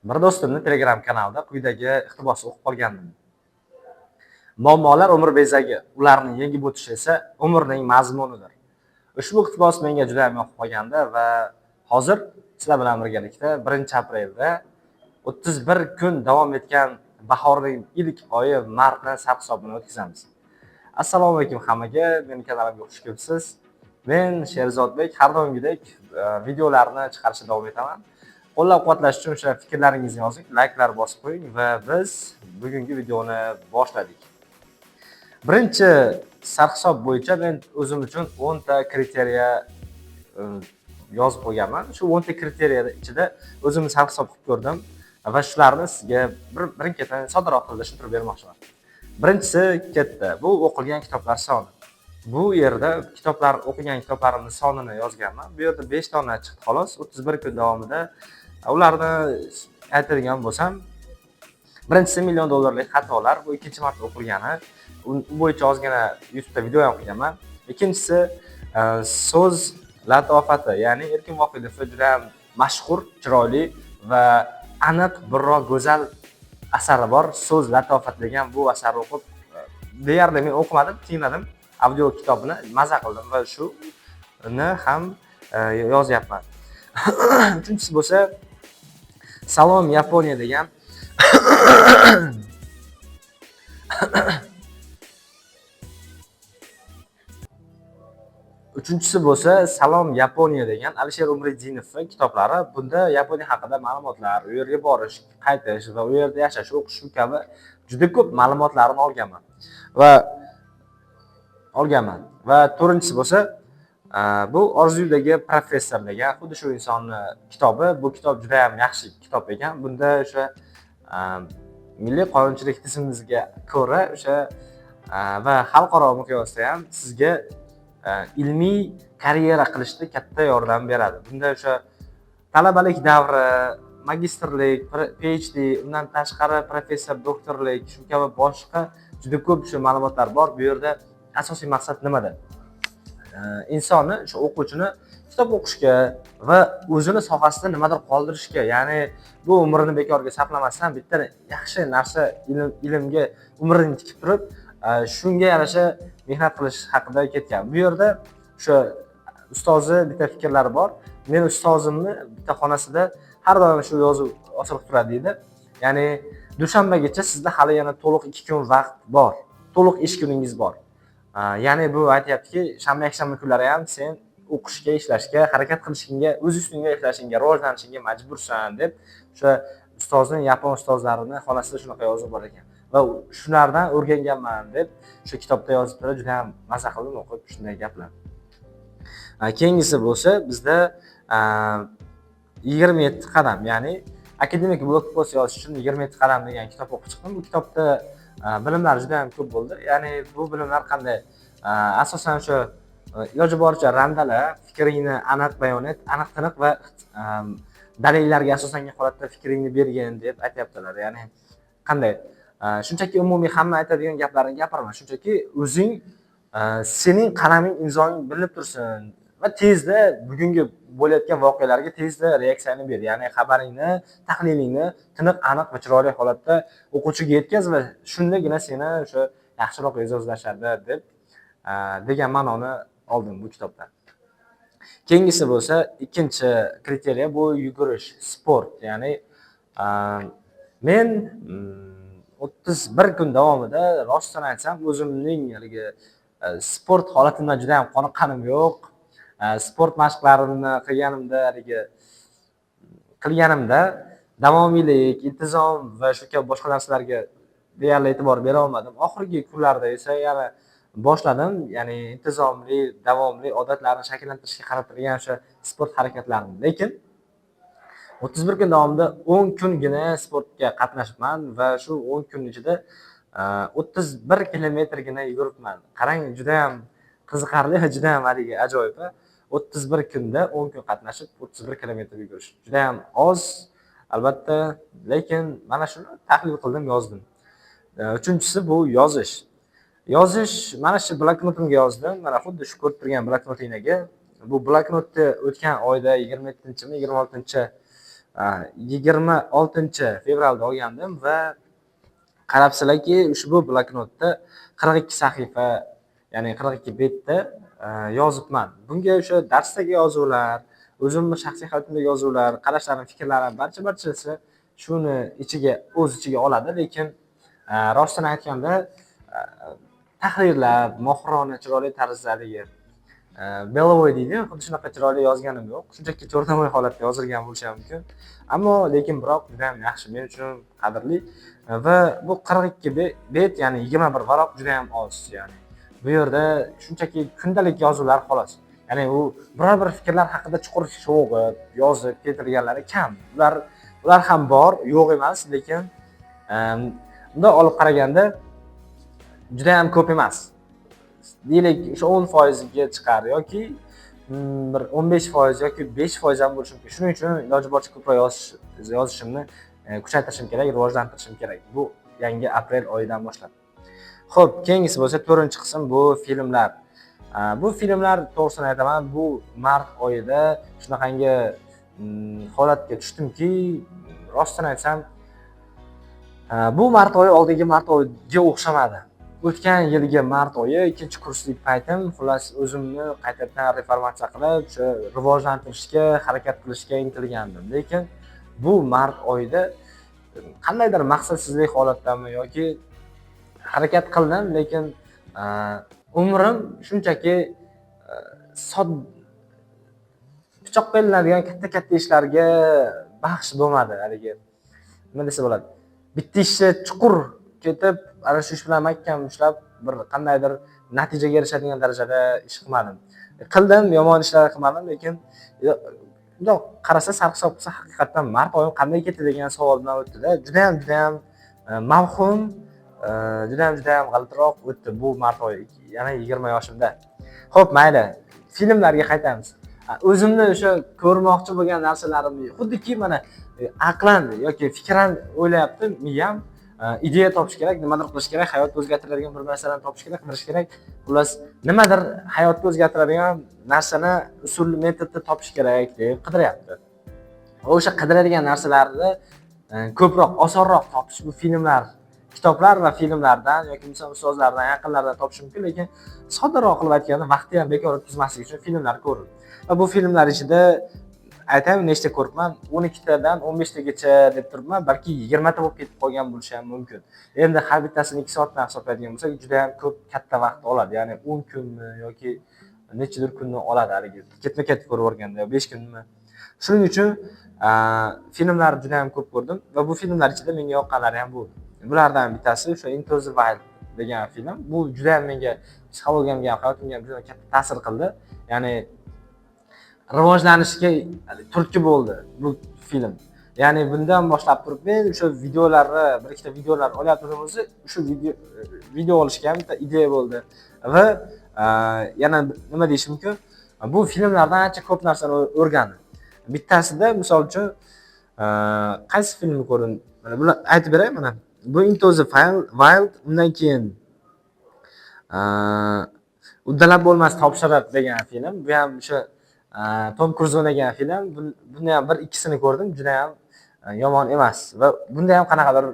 Bir do'stimni Telegram kanalida quyidagi iqtibosni o'qib qolgandim. Muammolar umr bezagi, ularni yengib o'tish esa umrning mazmunidir. Ushbu iqtibos menga juda ham yoqib qolgandi va hozir sizlar bilan birgalikda 1-aprelda 31 kun davom etgan bahorning ilk oyi martni sarhisobini o'tkazamiz. Assalomu alaykum hammaga, meni kanalimga xush kelibsiz. Men Sherzodbek, har doimgidek videolarni chiqarishda davom etaman. Qo'llab-quvvatlash uchun o'sha fikrlaringizni yozing, layklar bosib qo'ying va biz bugungi videoni boshladik. Birinchi sarhisob bo'yicha men o'zim uchun 10 ta kriteriya yozib qo'yganman. Shu 10 ta kriteriya ichida o'zimni sarhisob qilib ko'rdim va shularni sizga birin-ketin soddaroq tilda tushuntirib bermoqchiman. Birinchisi ketdi. Bu o'qilgan kitoblar soni. Bu yerda kitoblar, o'qigan kitoblarimning sonini yozganman. Bu yerda 5 dona chiqdi xolos. 31 kun davomida ularni aytadigan bo'lsam, birinchisi million dollarlik xatolar, bu ikkinchi marta o'qilgani. U bo'yicha ozgina YouTube'da video ham qilganman. Ikkinchisi so'z latofati, ya'ni Erkin Vohidov juda ham mashhur, chiroyli va aniq, biroq go'zal asari bor. So'z latofat degan bu asarni o'qib, deyarli men o'qimadim, tingladim audio kitobini, maza qildim va shuni ham yozyapman. Uchinchisi bo'lsa Salom Yaponiya degan Uchinchisi bo'lsa Salom Yaponiya degan Alisher Umriddinovning kitoblari. Bunda Yaponiya haqida ma'lumotlar, u yerga borish, qaytish va u yerda yashash, o'qish shu kabi juda ko'p ma'lumotlarni olganman. Va to'rtinchisi bo'lsa bu Orzudagi professor degan xuddi shu insonni kitobi. Bu kitob juda ham yaxshi kitob ekan. Bunda o'sha milliy qonunchilik tizimimizga ko'ra o'sha va xalqaro miqyosda ham sizga ilmiy karyera qilishda katta yordam beradi. Bunda o'sha talabalik davri, magistrlik, PhD, undan tashqari professor, doktorlik, shu kabi boshqa juda ko'p shu ma'lumotlar bor. Bu yerda asosiy maqsad nimada? Insonni, o'sha o'quvchini kitob o'qishga va o'zini sohasida nimadir qoldirishga, ya'ni bu umrini bekorga sarflamasdan bitta yaxshi narsa ilmga umrini tikib turib, shunga yarasha mehnat qilish haqida ketgan. Bu yerda o'sha ustozi bitta fikrlari bor. Men ustozimni bitta xonasida har doim shu yozuv osilib turadi deydi. Ya'ni dushanbagacha sizda hali yana to'liq 2 kun vaqt bor. To'liq ish kuningiz bor. Ya'ni bu aytyaptiki, shanba, yakshanba kunlari ham sen o'qishga, ishlashga, harakat qilishingga, o'z ustingda ishlashingga, rivojlanishingga majbursan deb o'sha ustozning, yapon ustozlarini xonasida shunaqa yozuv bor ekan. Va shulardan o'rganganman deb o'sha kitobda yozib turadi, juda ham maza qildim o'qib shunday gaplar. Keyingisi bo'lsa bizda 27 qadam, ya'ni akademik blog post yozish uchun 27 qadam degan kitob o'qib chiqdim. Bu kitobda bilimlar juda ham ko'p bo'ldi. Ya'ni bu bilimlar qanday? Asosan o'sha iloji boricha randala, fikringni aniq bayon et, aniq, tiniq va dalillarga asoslangan holatda fikringni bergin deb aytyaptilar. Ya'ni qanday? Shunchaki umumiy hamma aytadigan gaplarni gapirma, shunchaki o'zing, sening qalaming, imzoing bilinib tursin va tezda bugungi bo'layotgan voqealarga tezda reaksiyani ber. Ya'ni xabaringni, tahlilingni tiniq, aniq va chiroyli holatda o'quvchiga yetkaz va shundagina seni o'sha yaxshiroq e'zozlashadi deb degan ma'noni oldim bu kitobdan. Keyingisi bo'lsa ikkinchi kriteriya bu yugurish, sport. Ya'ni men 31 kun davomida rostini aytsam o'zimning haligi sport holatimdan juda ham qoniqqanim yo'q. Sport mashqlarini qilganimda, haligi qilganimda davomiylik, iltizom va shu kabi boshqa narsalarga deyarli e'tibor bera olmadim. Oxirgi kunlarda esa yana boshladim, ya'ni intizomli, davomli odatlarni shakllantirishga qaratilgan o'sha sport harakatlarini. Lekin 31 kun davomida 10 kungina sportga qatnashibman va shu 10 kun ichida 31 kilometrgina yuguribman. Qarang, juda ham qiziqarli va juda ham haligi ajoyib. 31 kunda 10 kun qatnashib 31 kilometr yugurish juda ham oz albatta, lekin mana shuni tahlil qildim, yozdim. Uchinchisi bu yozish. Yozish mana shu bloknotimga yozdim. Mana xuddi shu ko'rib turgan bloknotinglarga. Bu bloknotni o'tgan oyda 27-mi, 26 26-fevralda olgandim va qarabsizlarki, ushbu bloknotda 42 sahifa, ya'ni 42 betda yozibman. Bunga o'sha darsdagi yozuvlar, o'zimni shaxsiy hayotimdagi yozuvlar, qarashlarim, fikrlarim barcha-barchasi shuni ichiga, o'z ichiga oladi, lekin rostini aytganda, tahrirlab, mohirona, chiroyli tarzda, haligi меловой deydiyu, xuddi shunaqa chiroyli yozganim yo'q. Shunchaki черновой holatda yozilgan bo'lishi ham mumkin. Ammo lekin biroq juda ham yaxshi, men uchun qadrli va bu 42 bet, ya'ni 21 varoq juda ham oz, ya'ni bu yerda shunchaki kundalik yozuvlar xolos. Ya'ni u biror bir fikrlar haqida chuqur sho'ng'ib, yozib keltirganlari kam. Ular ham bor, yo'q emas, lekin bundoq olib qaraganda juda ham ko'p emas. Deylik, o'sha 10%ga chiqar yoki bir 15% yoki 5% ham bo'lishi mumkin. Shuning uchun iloji boricha ko'proq yozishimni kuchaytirishim kerak, rivojlantirishim kerak. Bu yangi aprel oyidan boshlab. Xo'p, keyingisi bo'lsa 4-qism, bu filmlar. Bu filmlar, to'g'risini aytaman, bu mart oyida shunaqangi holatga tushdimki, rostini aytsam, bu mart oyi oldingi mart oyiga o'xshamadi. O'tgan yilgi mart oyi ikkinchi kurslik paytim, xullas, o'zimni qaytadan reformatsiya qilib, o'sha rivojlantirishga harakat qilishga intilgandim. Lekin bu mart oyida qandaydir maqsadsizlik holatdami yoki harakat qildim, lekin umrim shunchaki sod pichoqqa ilinadigan katta-katta ishlarga baxsh bo'lmadi. Haligi nima desa bo'ladi? Bitta ishni chuqur ketib, ana shu ish bilan mahkam ushlab, bir qandaydir natijaga erishadigan darajada ish qilmadim. Qildim, yomon ishlar qilmadim, lekin bundoq qarasa, sarhisob qilsa, haqiqatdan mart oyim qanday ketdi degan savol bilan o'tdi-da. Judayam, judayam mavhum, judayam, judayam g'alatiroq o'tdi bu mart oyi, yana 20 yoshimda. Xo'p, mayli, filmlarga qaytamiz. O'zimni o'sha ko'rmoqchi bo'lgan narsalarimni xuddiki mana aqlan yoki fikran o'ylayapti miyam, ideya topish kerak, nimadir qilish kerak, hayotni o'zgartiradigan bir narsalarni topish kerak, qidirish kerak. Xullas, nimadir hayotni o'zgartiradigan narsani, usul, metodni topish kerak deb qidiryapti. O'sha qidiradigan narsalarni ko'proq, osonroq topish bu filmlar, kitoblar va filmlardan yoki misol ustozlardan, yaqinlardan topish mumkin, lekin soddaroq qilib aytganda, vaqtni ham bekor o'tkazmaslik uchun filmlar ko'rildi. Va bu filmlar ichida aytaymi, nechta ko'ribman? 12 tadan 15 tagacha deb turibman, balki 20 ta bo'lib ketib qolgan bo'lishi ham mumkin. Endi har bittasini 2 soatdan hisoblaydigan bo'lsak, juda ham ko'p, katta vaqt oladi. Ya'ni 10 kunmi yoki nechadir kunni oladi haligi ketma-ket ko'rib yuborganda, 5 kunmi. Shuning uchun filmlar juda ham ko'p ko'rdim va bu filmlar ichida menga yoqqanlari ham bo'ldi. Bulardan bittasi o'sha Into the Wild degan film. Bu juda ham menga psixologiyamga ham, hayotimga ham juda katta ta'sir qildi. Ya'ni rivojlanishga turtki bo'ldi bu film. Ya'ni bundan boshlab turib men o'sha videolarni, bir ikkita videolar olyaptim o'zi, o'sha video olishga ham bitta ideya bo'ldi. Va yana nima deyish mumkin? Bu filmlardan ancha ko'p narsani o'rgandim. Bittasida, misol uchun, qaysi filmni ko'rdim? Mana bular aytib beray, mana. Bu Into the Wild, undan keyin Uddalab bo'lmas topshiriq degan film. Bu ham o'sha Tom Kruz o'ynagan film. Buni ham bir ikkisini ko'rdim, juda ham yomon emas va bunda ham qanaqadir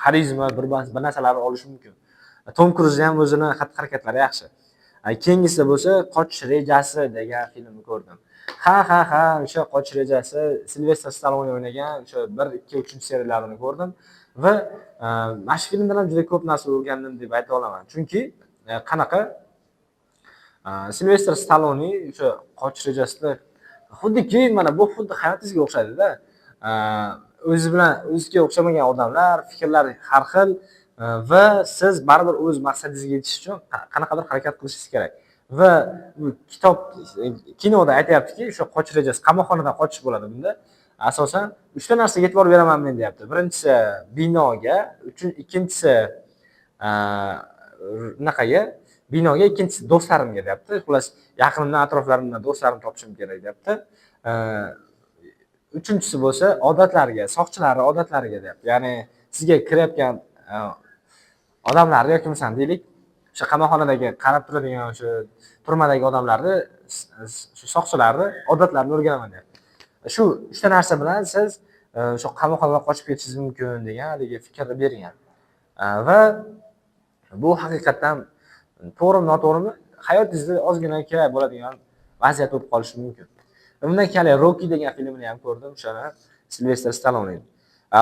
xarizma, bir narsalarni olish mumkin. Tom Kruzni ham o'zini xatti harakatlari yaxshi. Keyingisi bo'lsa Qochish rejasi degan filmni ko'rdim. Ha, o'sha Qochish rejasi, Silvestr Stallone o'ynagan o'sha 1, 2, 3 seriyalarini ko'rdim va mana shu filmdan ham juda ko'p narsa o'rgandim deb ayta olaman. Chunki qanaqa Silvestr Stallone o'sha Qochish rejasida xuddiki mana bu xuddi hayotingizga o'xshaydi-da. O'zi bilan o'ziga o'xshamagan odamlar, fikrlari har xil va siz baribir o'z maqsadingizga yetish uchun qanaqadir harakat qilishingiz kerak. Va bu kitob, kinoda aytyaptiki, o'sha qochish rejasi qamoqxonadan qochish bo'ladi bunda. Asosan 3 ta narsaga e'tibor beraman men deyapti. Birinchisi binoga, ikkinchisi unaqaga, binoga, ikkinchisi do'stlarimga deyapti. Xullas, yaqinimdan, atroflarimdan do'stlarimni topishim kerak deyapti. Uchinchisi bo'lsa odatlarga, soqchilarni odatlariga deyapti. Ya'ni sizga kirayotgan odamlarni yoki masalan deylik, o'sha qamoqxonadagi qarab turadigan o'sha turmadagi odamlarni, shu soqchilarni odatlarini o'rganaman deyapti. Shu uchta narsa bilan siz o'sha qamoqxonadan qochib ketishingiz mumkin degan haligi fikrni bergan. Va bu haqiqatdan to'g'rimi, noto'g'rimi, hayotingizda ozgina kerak bo'ladigan vaziyat bo'lib qolishi mumkin. Undan keyin haligi Rocky degan filmini ham ko'rdim, o'shani Silvestr Stallonening.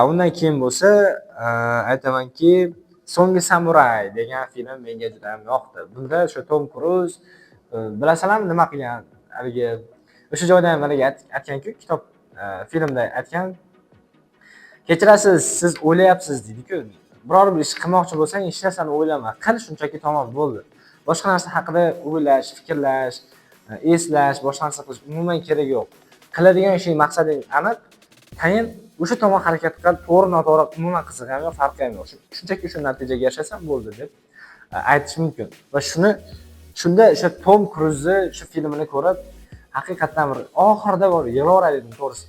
Undan keyin bo'lsa, aytamanki, So'nggi samuray degan film menga juda ham yoqdi. Bunda o'sha Tom Kruz, bilasizlarmi, nima qilgan? Haligi o'sha joyda ham haligi aytganku, kitob, filmda aytgan. Kechirasiz, siz o'ylayapsiz deydi-ku. Biror bir ish qilmoqchi bo'lsang, hech narsani o'ylama. Qil shunchaki, tamom, bo'ldi. Boshqa narsa haqida o'ylash, fikrlash, eslash, boshqa narsa qilish umuman kerak yo'q. Qiladigan ishing, maqsading aniq, tayin, o'sha tomon harakat qil, to'g'ri, noto'g'ri umuman qiziq ham yo'q, farqi ham yo'q. Shunchaki shu natijaga erishasan, bo'ldi deb aytish mumkin. Va shunda o'sha Tom Kruzni shu filmini ko'rib, haqiqatdan bir oxirida borib yig'laverar edim, to'g'risi.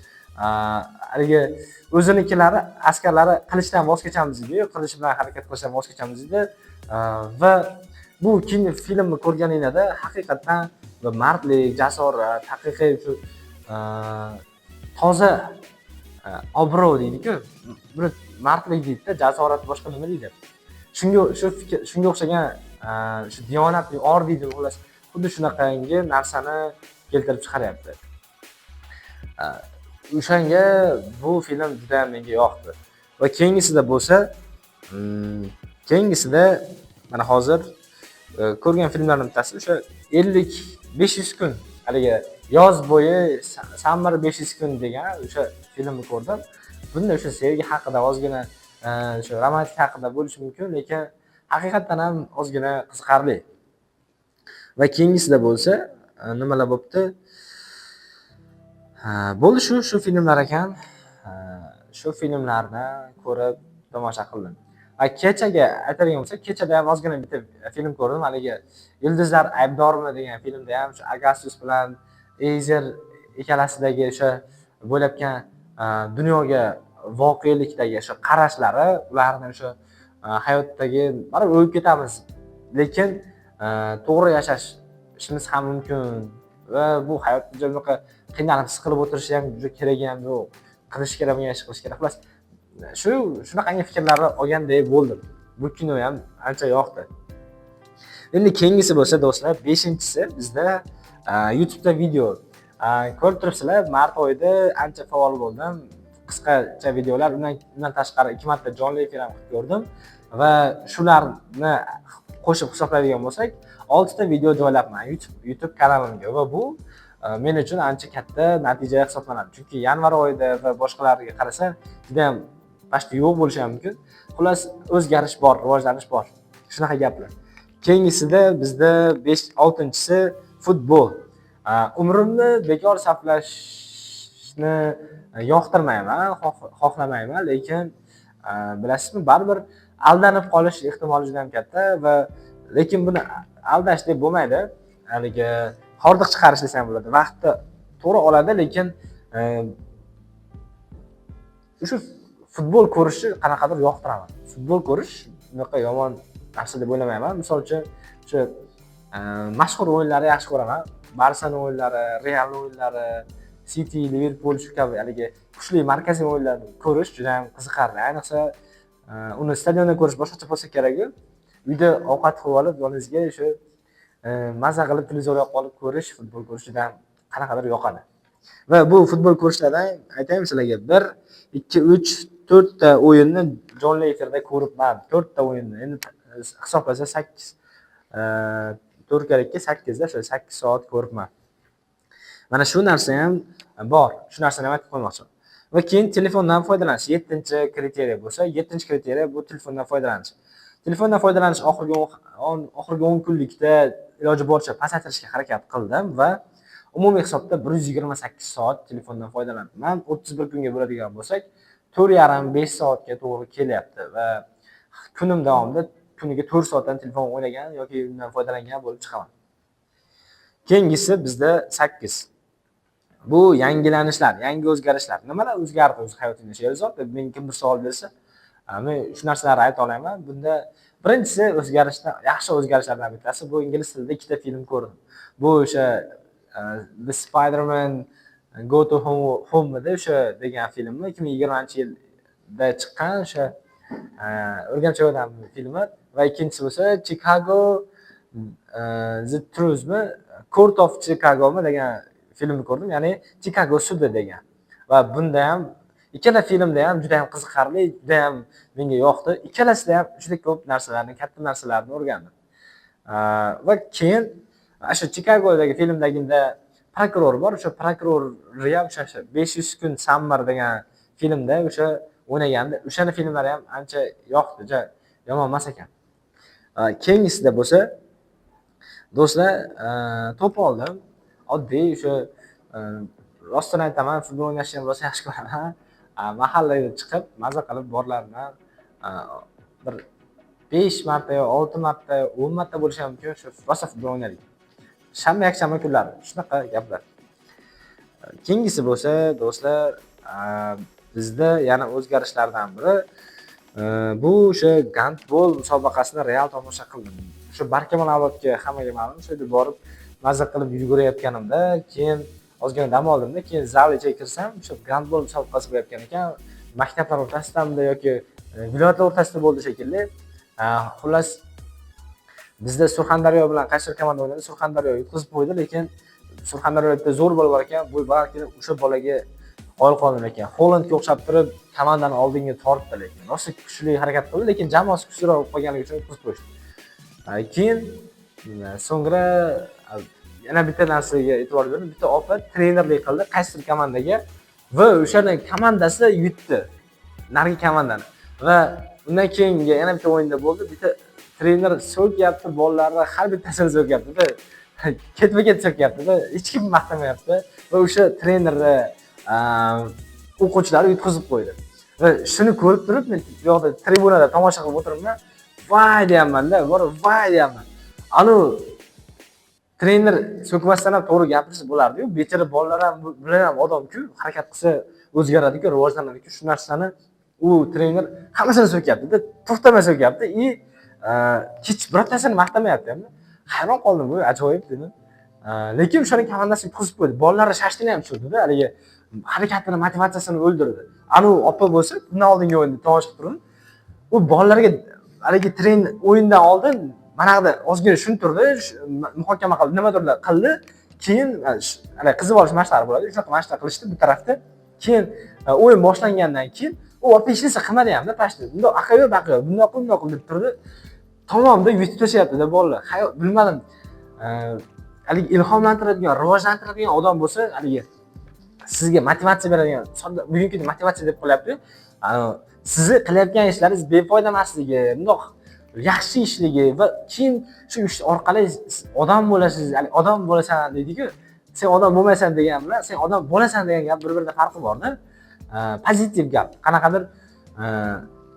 Haligi o'zinikilari, askarlari qilichdan voz kechamiz deydi, qilich bilan harakat qilishdan voz kechamiz deydi. Va bu kino filmni ko'rganinglarda haqiqatdan bir mardlik, jasorat, haqiqiy shu toza obro' deydi-ku. Buni mardlik deydi-da, jasorat boshqa nima deydi? Shunga shu fikr, shunga o'xshagan shu diyonatli or deydi, xullas, xuddi shunaqangi narsani keltirib chiqaryapti. O'shanga bu film juda ham menga yoqdi. Va keyingisida bo'lsa, keyingisida mana hozir ko'rgan filmlarning bittasi o'sha 50 500 kun, haligi yoz bo'yi, Summer 500 kun degan o'sha filmni ko'rdim. Bunda o'sha sevgi haqida ozgina, o'sha romantik haqida bo'lishi mumkin, lekin haqiqatdan ham ozgina qiziqarli. Va keyingisida bo'lsa, nimalar bo'pti? Ha, bo'ldi, shu filmlar ekan. Ha, shu filmlarni ko'rib tomosha qildim. Va kechaga aytadigan bo'lsak, kechada ham ozgina bitta film ko'rdim. Haligi Yulduzlar aybdormi degan filmda ham shu Agastus bilan Eyzer ikkalasidagi o'sha bo'layotgan dunyoga, voqelikdagi o'sha qarashlari, ularni o'sha hayotdagi baribir o'lib ketamiz, lekin to'g'ri yashashimiz ham mumkin va bu hayotda juda bunaqa qiynalib, siqilib o'tirishi ham juda keragi ham yo'q. Qilish kerak bo'lgan ishni qilish kerak. Xullas, shunaqangi fikrlarni olgandek bo'ldim. Bu kino ham ancha yoqdi. Endi keyingisi bo'lsa, do'stlar, beshinchisi bizda YouTube'da video. Ko'rib turibsizlar, mart oyida ancha faol bo'ldim. Qisqacha videolar, undan tashqari ikki marta jonli efir ham qilib ko'rdim va shularni qo'shib hisoblaydigan bo'lsak, oltita video joylabman YouTube kanalimga va bu men uchun ancha katta natija hisoblanadi. Chunki yanvar oyida va boshqalarga qarasa juda ham почти yo'q bo'lishi ham mumkin. Xullas, o'zgarish bor, rivojlanish bor. Shunaqa gaplar. Keyingisida bizda 5, oltinchisi futbol. Umrimni bekor sarflashni yoqtirmayman, xohlamayman, lekin bilasizmi, baribir aldanib qolish ehtimoli juda ham katta va lekin buni aldash deb bo'lmaydi. Haligi hordiq chiqarish desam bo'ladi. Vaqtni to'g'ri oladi, lekin o'sha futbol ko'rishni qanaqadir yoqtiraman. Futbol ko'rish unaqa yomon narsa deb o'ylamayman. Misol uchun, o'sha mashhur o'yinlarni yaxshi ko'raman. Barsani o'yinlari, Realni o'yinlari, City, Liverpool, shu kabi haligi kuchli markaziy o'yinlarni ko'rish juda ham qiziqarli. Ayniqsa, uni stadionda ko'rish boshqacha bo'lsa kerak-ku. Uyda ovqat qilib olib, yoningizga o'sha maza qilib televizor yoqib olib ko'rish, futbol ko'rish juda ham qanaqadir yoqadi. Va bu futbol ko'rishlardan aytaymi sizlarga, 1, 2, 3, 4 ta o'yinni jonli efirda ko'ribman. 4 ta o'yinni. Endi hisoblasa 8, 4 karra 2 8 da, o'sha 8 soat ko'ribman. Mana shu narsa ham bor. Shu narsani ham aytib qo'ymoqchiman. Va keyin telefondan foydalanish. 7 kriteriya bo'lsa, 7 kriteriya bu telefondan foydalanish. Telefondan foydalanish oxirgi 10 kunlikda iloji boricha pasaytirishga harakat qildim va umumiy hisobda 128 soat telefondan foydalandim. 31 kunga bo'ladigan bo'lsak, 4,5-5 soatga to'g'ri kelyapti va kunim davomida kuniga 4 soatdan telefon o'ynagan yoki undan foydalangan bo'lib chiqaman. Keyingisi bizda 8. Bu yangilanishlar, yangi o'zgarishlar. Nimalar o'zgardi o'zi hayotingda, Sherzod deb menga kimdir savol bersa, men shu narsalarni ayta olaman. Bunda birinchisi o'zgarishdan, yaxshi o'zgarishlardan bittasi bu ingliz tilida ikkita film ko'rdim. Bu o'sha The Spider-Man. Go to Home o'sha degan filmni, 2020-yilda chiqqan o'sha O'rganch odam filmi va ikkinchisi bo'lsa Chicago The Truthmi, Court of Chicagomi degan filmni ko'rdim, ya'ni Chikago sudi degan. Va bunda ham, ikkala filmda ham juda ham qiziqarli, juda ham menga yoqdi. Ikkalasida ham juda ko'p narsalarni, katta narsalarni o'rgandim. Va keyin shu Chikagodagi filmdagida prokuror bor, o'sha prokurorni ham o'sha 500 kun Summer degan filmda o'sha o'ynagandi. O'shani filmlari ham ancha yoqdi, juda yomon emas ekan. Keyingisida bo'lsa, do'stlar, to'p oldim. Oddiy o'sha, rostini aytaman, futbol o'ynashni ham rosa yaxshi ko'raman. Mahallaga chiqib, maza qilib bolalar bilan bir 5 marta yo 6 marta, 10 marta bo'lishi ham mumkin, shu rosa futbol o'ynadik. Shanba, yakshanba kunlari shunaqa gaplar. Keyingisi bo'lsa, do'stlar, bizda yana o'zgarishlardan biri bu o'sha gandbol musobaqasini real tomosha qildim. O'sha Barkamol Avlodga, hammaga ma'lum, o'sha yerga borib maza qilib yugurayotganimda, keyin ozgina dam oldimda, keyin zal ichiga kirsam, o'sha gandbol musobaqasi bo'layotgan ekan. Maktablar o'rtasidamidi yoki viloyatlar o'rtasida bo'ldi shekilli. Xullas, bizda Surxondaryo bilan qaysidir komanda o'ynadi. Surxondaryo yutqizib qo'ydi, lekin Surxondaryoda bitta zo'r bola bor ekan, bo'y balandgina, o'sha bolaga qoyil qoldim ekan. Holandga o'xshab turib komandani oldinga tortdi, lekin rosa kuchli harakat qildi, lekin jamoasi kuchliroq bo'lib qolganligi uchun yutqizib qo'yishdi. Keyin so'ngra yana bitta narsaga e'tibor berdim. Bitta opa trenerlik qildi qaysidir komandaga va o'shani komandasi yutdi narigi komandani. Va undan keyingi yana bitta o'yinda bo'ldi. Bitta trener so'kyapti bolalarni, har bittasini so'kyapti-da. Ketma-ket so'kyapti-da, hech kim maqtamayapti va o'sha trenerni o'quvchilari yutqizib qo'ydi. Va shuni ko'rib turib, men bu yoqda tribunada tomosha qilib o'tiribman. Voy deyapman-da, borib voy deyapman. Anu trener so'kmasdan ham to'g'ri gapirsa bo'lardi-yu. Bechora bolalar ham, bular ham odam-ku, harakat qilsa o'zgaradi-ku, rivojlanadi-ku. Shu narsani u trener hammasini so'kyapti-da, to'xtamay so'kyapti и hech birortasini maqtamayapti ham. Hayron qoldim, bu ajoyib dedim. Lekin o'shani komandasi yutqizib qo'ydi. Bolalarni shashtini ham tushirdi-da, haligi harakatini, motivatsiyasini o'ldirdi. Anu opa bo'lsa, bundan oldingi o'yinda tomosha qilib turdim. U bolalarga haligi o'yindan oldin mana yoqda ozgina tushuntirdi, muhokama qildi, nimadirlar qildi. Keyin haligi qizib olish mashqlari bo'ladi. Shunaqa mashqlar qilishdi bu tarafda. Keyin o'yin boshlangandan keyin u opa hech narsa qilmadi hamda pashda. Bundoq aqayo baqayo, bundoq qil, bundoq qil deb turdi. Tamomda yutib tashlayapti-da bolalar. Hayot bilmadim. Haligi ilhomlantiradigan, rivojlantiradigan odam bo'lsa, haligi sizga motivatsiya beradigan, sodda bugungi kunda motivatsiya deb qo'yapti. Sizni qilayotgan ishlaringiz befoyda emasligi, bundoq yaxshi ishligi va keyin shu ish orqali siz odam bo'lasiz, ya'ni odam bo'lasan deydi-ku. Sen odam bo'lmaysan degan bilan sen odam bo'lasan degan gap bir-biridan farqi bor-da. Pozitiv gap. Qanaqadir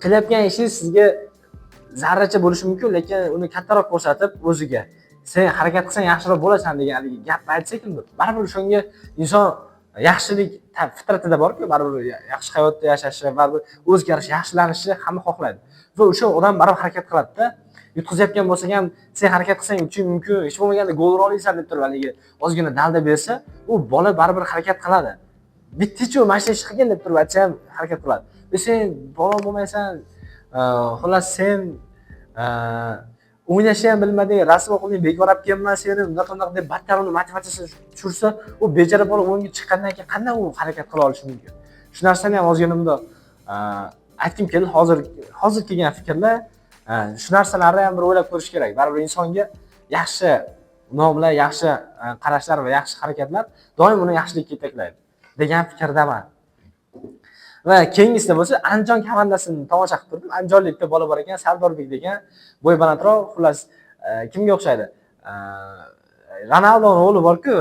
qilayotgan ishingiz sizga zarracha bo'lishi mumkin, lekin uni kattaroq ko'rsatib o'ziga sen harakat qilsang yaxshiroq bo'lasan degan haligi gapni aytsa kimdir, baribir o'shanga inson yaxshilik fitratida borku, baribir yaxshi hayotda yashashi, baribir o'zgarish, yaxshilanishni hamma xohlaydi va o'sha odam baribir harakat qiladida. Yutqizayotgan bo'lsak ham, sen harakat qilsang yutishing mumkin, hech bo'lmaganda gol ura olasan deb turib haligi ozgina dalda bersa, u bola baribir harakat qiladi. Bittachu mana shu ishni qilgin deb turib aytsa ham harakat qiladi. E sen bola bo'lmaysan, xullas sen o'ynashni ham bilmading, rasvo qilding, bekor olib kelibman seni, bunaqa bunaqa deb battar uni motivatsiyasini tushirsa, u bechora bola o'yinga chiqqandan keyin qanday u harakat qila olishi mumkin? Shu narsani ham ozgina bundoq aytgim keldi. Hozir kelgan fikrlar, shu narsalarni ham bir o'ylab ko'rish kerak. Baribir insonga yaxshi muomala, yaxshi qarashlar va yaxshi harakatlar doim uni yaxshilikka yetaklaydi degan fikrdaman. Va keyingisida bo'lsa Andijon komandasini tomosha qilib turdim. Andijonlik bitta bola bor ekan, Sardorbek degan, bo'yi balandroq, xullas kimga o'xshaydi? Ronaldoni o'g'li bor-ku,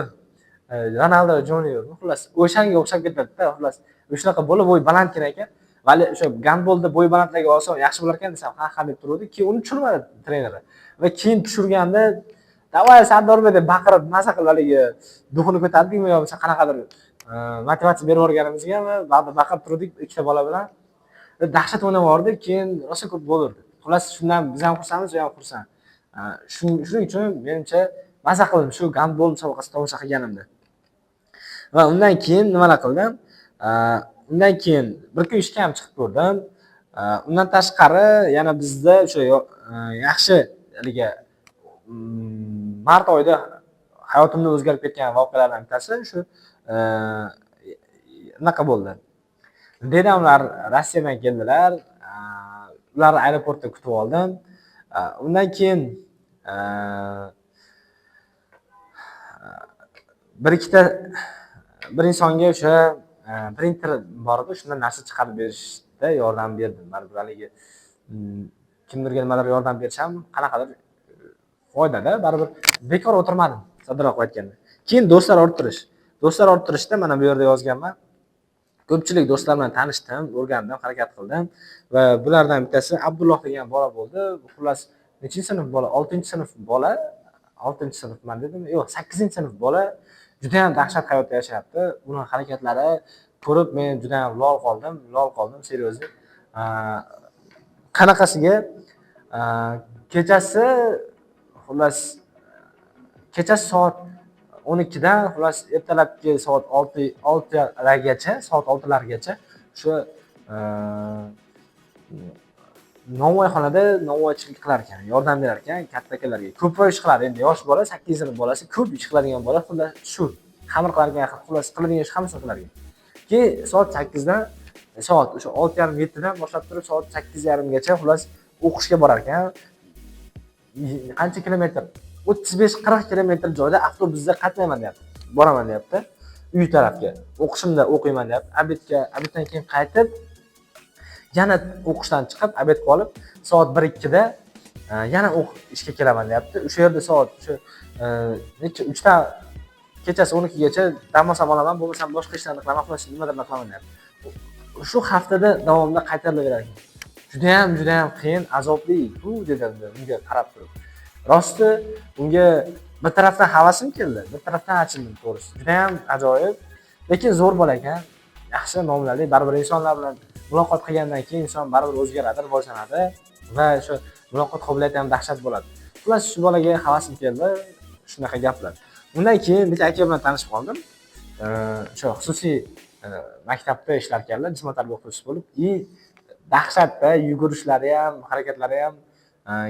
Ronaldo Junior, xullas o'shanga o'xshab ketadi-da, xullas shunaqa bola, bo'yi balandgina ekan. Vali o'sha gandbolda bo'yi balandlarga oson yaxshi bo'lar ekan desam, ha ha deb turuvdi. Keyin uni tushirmadi treneri. Va keyin tushirganda "Давай, Sardorbek" deb baqirib, maza qilib haligi дух ini ko'tardikmi yo bo'lmasa qanaqadir motivatsiya berib yuborganimizgami, baqirib turdik ikkita bola bilan. Dahshat o'ynab yubordik, keyin rosa ko'p gol urdi. Xullas shundan biz ham xursandmiz, u ham xursand. Shuning uchun menimcha maza qildim shu gandbol musobaqasini tomosha qilganimda. Va undan keyin nimalar qildim? Undan keyin bir kun ishga ham chiqib ko'rdim. Undan tashqari yana bizda o'sha yaxshi haligi mart oyida hayotimda o'zgarib ketgan voqealardan bittasi shu anaqa bo'ldi. Dedamlar Rossiyadan keldilar. Ularni aeroportda kutib oldim. Undan keyin bir ikkita bir insonga o'sha printer bor edi, shundan narsa chiqarib berishda yordam berdim. Baribir haligi kimdirga nimadir yordam bersam qanaqadir foydada, baribir bekor o'tirmadim, soddaroq aytganda. Keyin do'stlar orttirish. Do'stlar orttirishda mana bu yerda yozganman. Ko'pchilik do'stlar bilan tanishdim, o'rgandim, harakat qildim va bulardan bittasi Abdulloh degan bola bo'ldi. Xullas, nechinchi sinf bola? 6-sinf bola. 6-sinfman dedim. Yo'q, 8-sinf bola juda ham dahshat hayotda yashayapti. Uni harakatlari ko'rib men juda ham lol qoldim, lol qoldim, серьезно. Qanaqasiga kechasi, xullas, kechasi soat 12dan, xullas, ertalabki soat 6largacha, soat 6largacha o'sha novvoyxonada novvoychilik qilar ekan, yordam berar ekan katta akalarga. Ko'proq ish qiladi. Endi yosh bola, 8 sinf bolasi, ko'p ish qiladigan bola, xullas, shu xamir qilar ekan, xullas, qiladigan ish hammasini qilar ekan. Keyin soat 8dan, soat o'sha 6:30, 7dan boshlab turib soat 8:30gacha, xullas, o'qishga borar ekan. Qancha kilometr? 35-40 kilometr joyda avtobusda qatnayman deyapti. Boraman deyapti. Uy tarafga. O'qishimda o'qiyman deyapti. Обед ga, обед dan keyin qaytib, yana o'qishdan chiqib, обед qilib olib, soat 1-2da yana ishga kelaman deyapti. O'sha yerda soat o'sha necha, 3dan kechasi 12gacha dam olsam olaman, bo'lmasam boshqa ishlarni qilaman, xullas, nimadir qilaman deyapti. Shu haftada davomida qaytarilaverar ekan. Judayam, judayam qiyin, azobli bu dedim unga qarab turib. Rosti, unga bir tarafdan havasim keldi, bir tarafdan achindim, to'g'risi. Judayam ajoyib, lekin zo'r bola ekan. Yaxshi muomalali, baribir insonlar bilan muloqot qilgandan keyin inson baribir o'zgaradi, rivojlanadi va o'sha muloqot qobiliyati ham dahshat bo'ladi. Xullas, shu bolaga havasim keldi, shunaqa gaplar. Undan keyin bitta aka bilan tanishib qoldim. O'sha xususiy maktabda ishlar ekanlar, jismoniy tarbiya o'qituvchisi bo'lib, и dahshatda yugurishlari ham, harakatlari ham,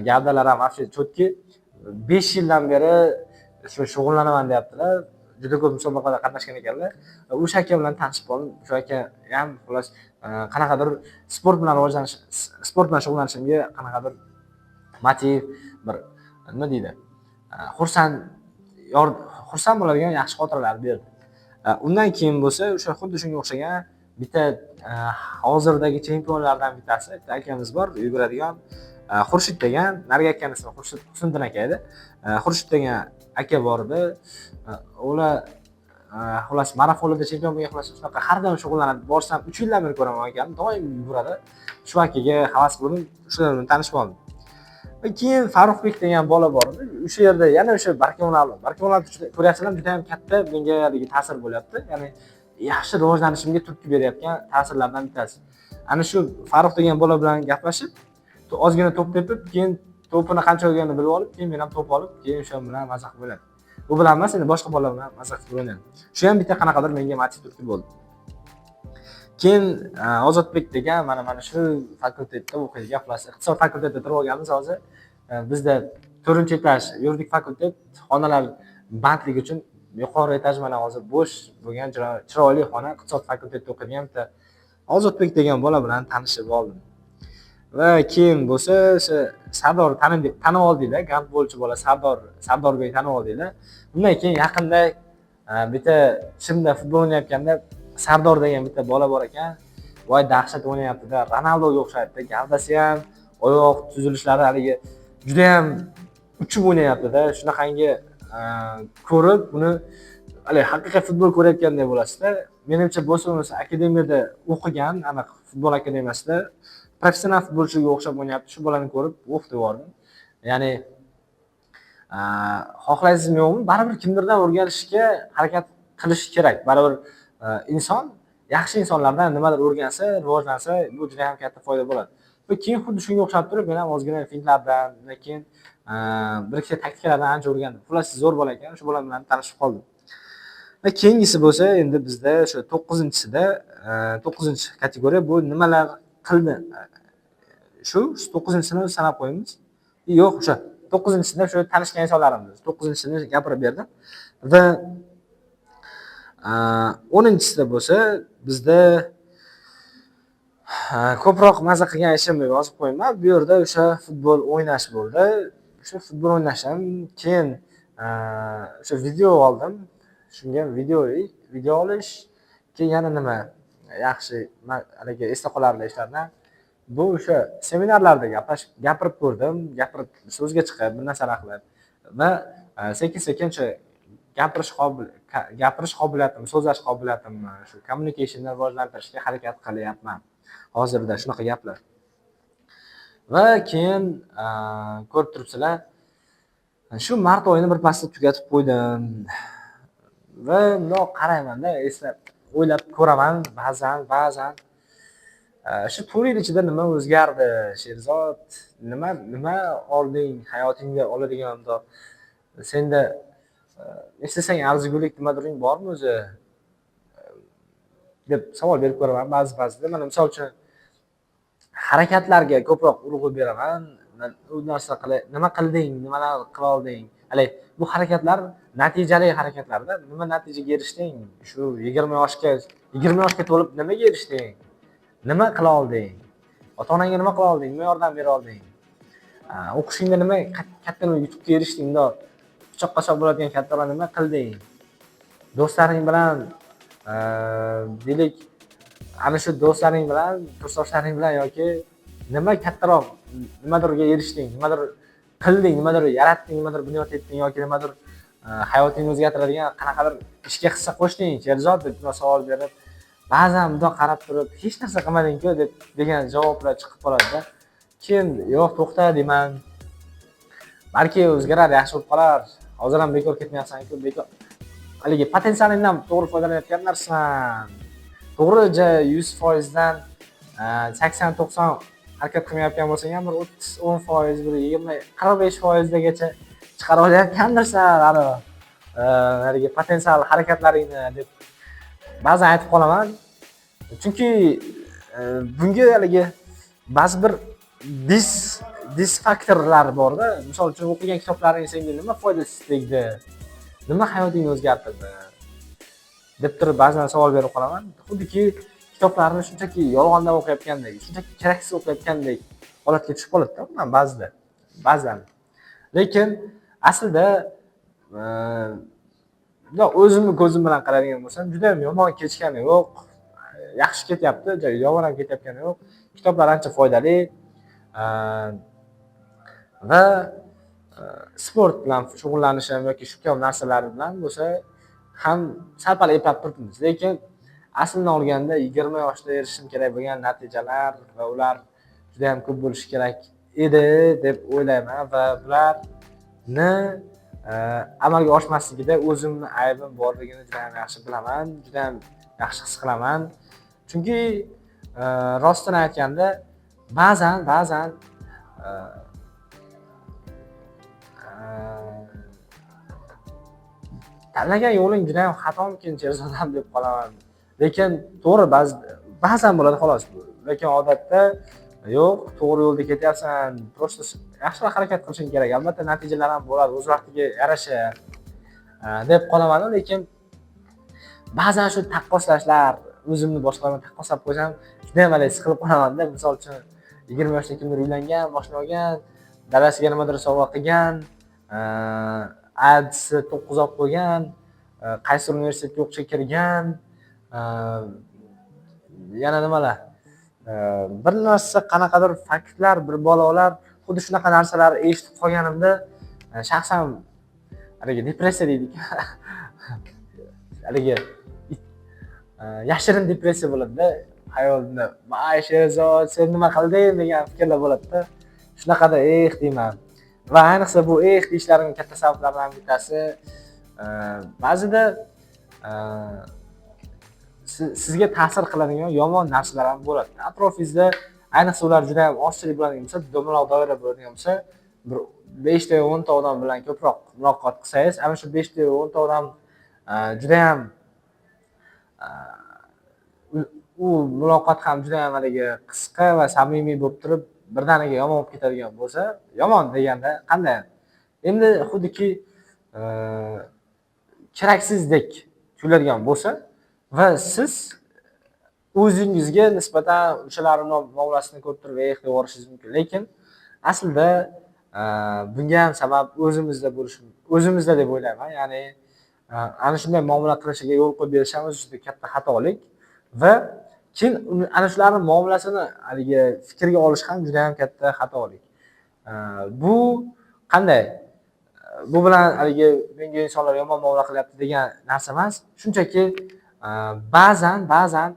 gavdalari ham вообще четкий. 5 yildan beri shu shug'ullanaman deyaptilar. Juda ko'p musobaqalarda qatnashgan ekanlar. O'sha aka bilan tanishib qoldim. O'sha aka ham, xullas, qanaqadir sport bilan rivojlanish, sport bilan shug'ullanishimga qanaqadir motiv, bir nima deydi, xursand bo'ladigan yaxshi xotiralar berdi. Undan keyin bo'lsa o'sha xuddi shunga o'xshagan bitta hozirdagi chempionlardan bittasi, bitta akamiz bor, yuguradigan, Xurshid degan, narigi akani ismi Xurshid, Husniddin aka edi. Xurshid degan aka bor edi. Ular xullas marafonlarda chempion bo'lgan, xullas, shunaqa har doim shug'ullanadi. Borsam 3 yildan beri ko'raman akani, doim yuguradi. Shu akaga havas qildim, shular bilan tanishib oldim. Va keyin Farruxbek degan bola bor edi. O'sha yerda yana o'sha Barkamol, Barkamol ko'ryapsizlar, juda ham katta menga haligi ta'sir bo'lyapti. Ya'ni yaxshi rivojlanishimga turtki berayotgan ta'sirlardan bittasi. Ana shu Farruh degan bola bilan gaplashib, ozgina to'p tepib, keyin to'pini qancha olganini bilib olib, keyin men ham to'p olib, keyin o'sha bilan maza qilib o'ynadim. Bu bilan emas, endi boshqa bolalar bilan maza qilib o'ynadim. Shu ham bitta qanaqadir menga motiv, turtki bo'ldi. Keyin Ozodbek degan mana shu fakultetda o'qiydigan, xullas, iqtisod fakultetida turib olganmiz hozir. Bizda 4-etaj yuridik fakultet, xonalar bandligi uchun yuqori etaj mana hozir bo'sh bo'lgan chiroyli xona. Iqtisod fakultetida o'qiydigan bitta Ozodbek degan bola bilan tanishib oldim. Va keyin bo'lsa o'sha Sardor tanib oldinglar, gandbolchi bola Sardor, Sardorbek tanib oldinglar. Undan keyin yaqinda bitta Chimda futbol o'ynayotganda Sardor degan bitta bola bor ekan. Voy, dahshat o'ynayapti-da, Ronaldoga o'xshaydi. Gavdasi ham, oyoq tuzilishlari haligi judayam uchib o'ynayapti-da. Shunaqangi ko'rib uni haligi haqiqiy futbol ko'rayotgandek bo'lasizda. Menimcha, bo'lsa bo'lmasa akademiyada o'qigan, aniq futbol akademiyasida professional futbolchiga o'xshab o'ynayapti. Shu bolani ko'rib, "Uf" deb yubordim. Ya'ni xohlaysizmi yo'qmi, baribir kimdirdan o'rganishga harakat qilish kerak. Baribir inson yaxshi insonlardan nimadir o'rgansa, rivojlansa, bu juda ham katta foyda bo'ladi. Va keyin xuddi shunga o'xshab turib, men ham ozgina fintlardan, undan keyin bir ikkita taktikalardan ancha o'rgandim. Xullas, zo'r bola ekan, shu bola bilan tanishib qoldim. Va keyingisi bo'lsa, endi bizda o'sha 9-chisida, 9-kategoriya bu nimalar qildi? Shu 9-chisini sanab qo'yamiz. Yo'q, o'sha 9-chisida o'sha tanishgan insonlarimiz. 9-chisini gapirib berdim. Va 10-chisida bo'lsa bizda ko'proq maza qilgan ishimni yozib qo'yman. Bu yerda o'sha futbol o'ynash bo'ldi. O'sha futbol o'ynashim, keyin o'sha video oldim. Shunga video olish, keyin yana nima yaxshi haligi esda qolarli ishlardan bu o'sha seminarlarda gapirib ko'rdim, gapirib, so'zga chiqib, bir narsalar qilib va sekin-sekin o'sha gapirish qobiliyatimni, so'zlash qobiliyatimni, shu communicationni rivojlantirishga harakat qilyapman. Hozirda shunaqa gaplar. Va keyin ko'rib turibsizlar, shu mart oyini bir pasda tugatib qo'ydim. Va bundoq qaraymanda, eslab, o'ylab ko'raman ba'zan shu 4 yil ichida nima o'zgardi, Sherzod? Nima olding hayotingda oladigan bundoq senda eslasang arzigulik nimadiring bormi o'zi? Deb savol berib ko'raman ba'zi ba'zida. Mana misol uchun harakatlarga ko'proq urg'u beraman. U narsa qilay, nima qilding, nimalar qila olding? Haligi bu harakatlar natijali harakatlarda nima natijaga erishding? Shu 20 yoshga to'lib nimaga erishding? Nima qila olding? Ota-onangga nima qila olding? Nima yordam bera olding? O'qishingda nima katta nima yutuqqa erishding? Bundoq pichoqqa chop bo'ladigan kattaroq nima qilding? Do'stlaring bilan, deylik, ana shu do'stlaring bilan, kursdoshlaring bilan yoki nima kattaroq nimadirga erishding, nimadir qilding, nimadir yaratding, nimadir bunyod etding yoki nimadir hayotingni o'zgartiradigan qanaqadir ishga hissa qo'shding, Sherzod, deb savol berib, ba'zan bundoq qarab turib, hech narsa qilmading-ku deb degan javoblar chiqib qoladida. Keyin yo'q, to'xta deyman. Balki o'zgarar, yaxshi bo'lib qolar. Hozir ham bekor ketmayapsan-ku, bekor. Haligi potensialingdan to'g'ri foydalanayotgan narsan. To'g'ri, 100% dan 80-90 harakat qilmayotgan bo'lsang ham bir 30-10%, bir 20, 45%gacha chiqara olayotgandirsan ani haligi potensial harakatlaringni deb ba'zan aytib qolaman. Chunki bunga haligi ba'zi bir dis faktorlar borda. Misol uchun o'qigan kitoblaring senga nima foydasi tegdi? Nima hayotingni o'zgartirdi? Deb turib ba'zan savol berib qolaman. Xuddiki kitoblarni shunchaki yolg'ondan o'qiyotgandek, shunchaki keraksiz o'qiyotgandek holatga tushib qoladida man ba'zida. Ba'zan. Lekin aslida bundoq o'zimni ko'zim bilan qaraydigan bo'lsam, juda ham yomon kechgani yo'q. Yaxshi ketyapti, yomon ham ketayotgani yo'q. Kitoblar ancha foydali. Va sport bilan shug'ullanishim yoki shu kabi narsalar bilan bo'lsa ham sal-pal eplab turibmiz. Lekin aslini olganda 20 yoshda erishishim kerak bo'lgan natijalar va ular juda ham ko'p bo'lishi kerak edi deb o'ylayman va bularni amalga oshmasligida o'zimni aybim borligini juda ham yaxshi bilaman, juda ham yaxshi his qilaman. Chunki rostini aytganda ba'zan e, e, tanlagan yo'ling juda ham xatomikin, Sherzod, deb qolaman. Lekin to'g'ri, ba'zan bo'ladi xolos bu. Lekin odatda yo'q, to'g'ri yo'lda ketyapsan. Просто yaxshiroq harakat qilishing kerak. Albatta natijalar ham bo'ladi o'z vaqtiga yarasha deb qolaman. Lekin ba'zan shu taqqoslashlar, o'zimni boshqalar bilan taqqoslab qo'ysam, juda ham haligi siqilib qolamanda. Misol uchun 20 yoshda kimdir uylangan, moshina olgan, dadasiga nimadir sovg'a qilgan, IELTS 9 olib qo'ygan, qaysidir universitetga o'qishga kirgan, yana nimalar, bir narsa qanaqadir faktlar, bir balolar, xuddi shunaqa narsalarni eshitib qolganimda shaxsan haligi depressiya deydiku, haligi yashirin depressiya bo'ladida hayolimda. Voy Sherzod, sen nima qilding degan fikrlar bo'ladida. Shunaqada eh deyman. Va ayniqsa bu eh deyishlarimning katta sabablaridan bittasi ba'zida sizga ta'sir qiladigan yomon narsalar ham bo'ladi. Atrofingizda, ayniqsa ular juda ham ozchilik bo'ladigan bo'lsa, dumaloq doira bo'ladigan bo'lsa, bir 5 ta 10 ta odam bilan ko'proq muloqot qilsangiz, ana shu 5 ta 10 ta odam Judayam u muloqot ham judayam haligi qisqa va samimiy bo'lib turib, birdaniga yomon bo'lib ketadigan bo'lsa, yomon deganda qanday? Endi xuddiki keraksizdek tuyuladigan bo'lsa va siz o'zingizga nisbatan o'shalarni muomalasini ko'rib turib, "Eh", deb yuborishingiz mumkin. Lekin aslida bunga ham sabab o'zimizda bo'lishi, o'zimizda deb o'ylayman. Ya'ni ana shunday muomala qilishiga yo'l qo'yib berish ham o'zi juda katta xatolik va keyin ana shularni muomalasini haligi fikrga olish ham juda ham katta xatolik. Bu qanday? Bu bilan haligi menga insonlar yomon muomala qilyapti degan narsa emas. Shunchaki ba'zan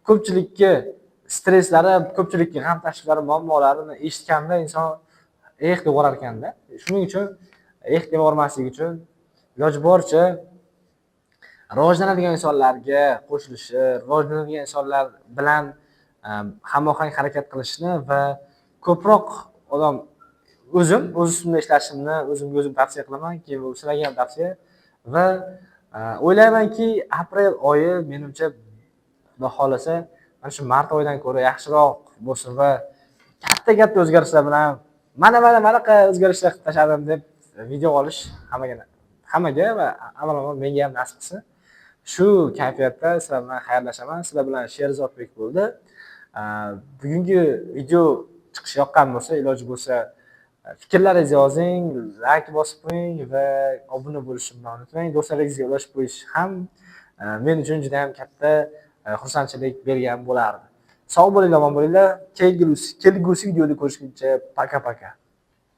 ko'pchilikka stresslari, ko'pchilikka g'am tashvishlari, muammolarini eshitganda inson "eh" deb yuborar ekanda. Shuning uchun "eh" deb yubormaslik uchun iloji boricha rivojlanadigan insonlarga qo'shilishi, rivojlanadigan insonlar bilan hamohang harakat qilishni va ko'proq odam o'zim o'z ustimda ishlashimni o'zimga o'zim tavsiya qilaman. Keyin bu sizlarga ham tavsiya va o'ylaymanki, aprel oyi menimcha, Xudo xohlasa, mana shu mart oyidan ko'ra yaxshiroq bo'lsin va katta katta o'zgarishlar bilan mana manaqa o'zgarishlar qilib tashladim deb video olish hammaga va avvalambor menga ham nasib qilsin. Shu kayfiyatda sizlar bilan xayrlashaman. Sizlar bilan Sherzodbek bo'ldi. Bugungi video chiqishi yoqqan bo'lsa, iloji bo'lsa fikrlaringizni yozing, layk bosib qo'ying va obuna bo'lishni unutmang. Do'stlaringizga ulashib qo'yish ham men uchun juda ham katta xursandchilik bergan bo'lardi. Sog' bo'linglar, omon bo'linglar. Kelgusi videoda ko'rishguncha, пока, пока.